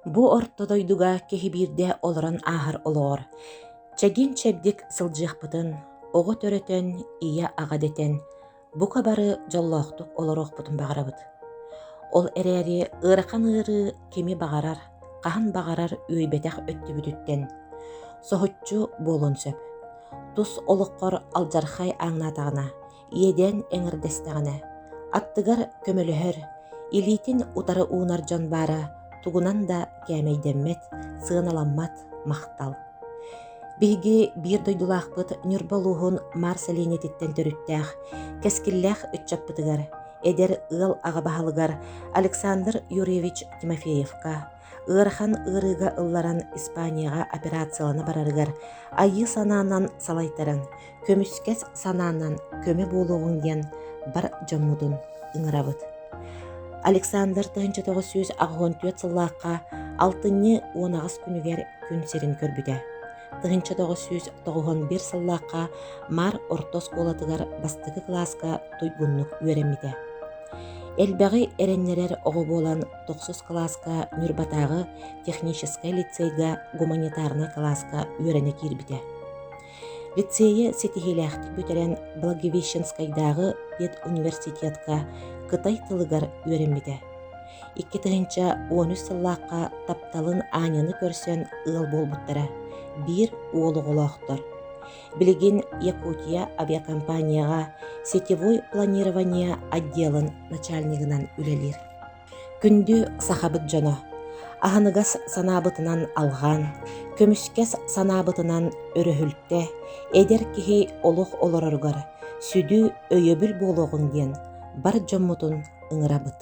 Бу орто дойдуга киһи биирдэ олорон ааһар олоҕор чэгиэн-чэбдик сылдьыахпытын, оҕо төрөтөн, ийэ-аҕа дэтэн, бука бары дьоллоохтук олоруохпутун баҕарабыт. Ол эрээри ыарахан ыарыы кими баҕарар, хаһан баҕарар үөйбэтэх өттүбүтүттэн соһуччу буолуон сөп. Тус олоххор алдьархай ааҥнаатаҕына, иэдээн эҥэрдэстэҕинэ, аттыгар көмөлөһөр, илиитин утары уунар дьон баара тугунан да кээмэйдэммэт, сыаналаммат махтал. Биһиги биир дойдулаахпыт Ньурба улууһун Маар сэлиэнньэтиттэн төрүттээх, кэскиллээх ыччаппытыгар, эдэр ыал аҕа баһылыгар Александр Юрьевич Тимофеевка, ыарахан ыарыыга ылларан Испанияҕа операциялана барарыгар айыы санаанан салайтаран, көмүскэс санаанан көмө буолуоҕуҥ диэн бар дьоммутун ыҥырабыт. Александр 1984 сыллаахха алтынньы 18 күнүгэр күн сирин көрбүтэ. 1991 сыллаахха Маар орто оскуолатыгар бастакы кылааска туйгуннук үөрэммитэ. Элбэҕи эрэннэрэр оҕо буолан тохсус кылааска Ньурбатааҕы техническэй лицейгэ гуманитарнай кылааска үөрэнэ киирбитэ. Лицейи ситиһиилээхтик бүтэрэн Благовещенскайдааҕы педуниверситетка кытай тылыгар үөрэммитэ. 2013 сыллаахха тапталын Аняны көрсөн ыал буолбуттара, биир уол оҕолоохтор. Билигин Якутия авиакомпанияҕа сетевой планирование отделын начальнигынан үлэлиир. Күндү сахабыт дьоно, аһыныгас санаабытынан алҕаан, көмүскэс санаабытынан өрөһүлтэ, эдэр киһи олох олороругар сүдү өйөбүл буолуоҕуҥ диэн бар дьоммутун ыҥырабыт.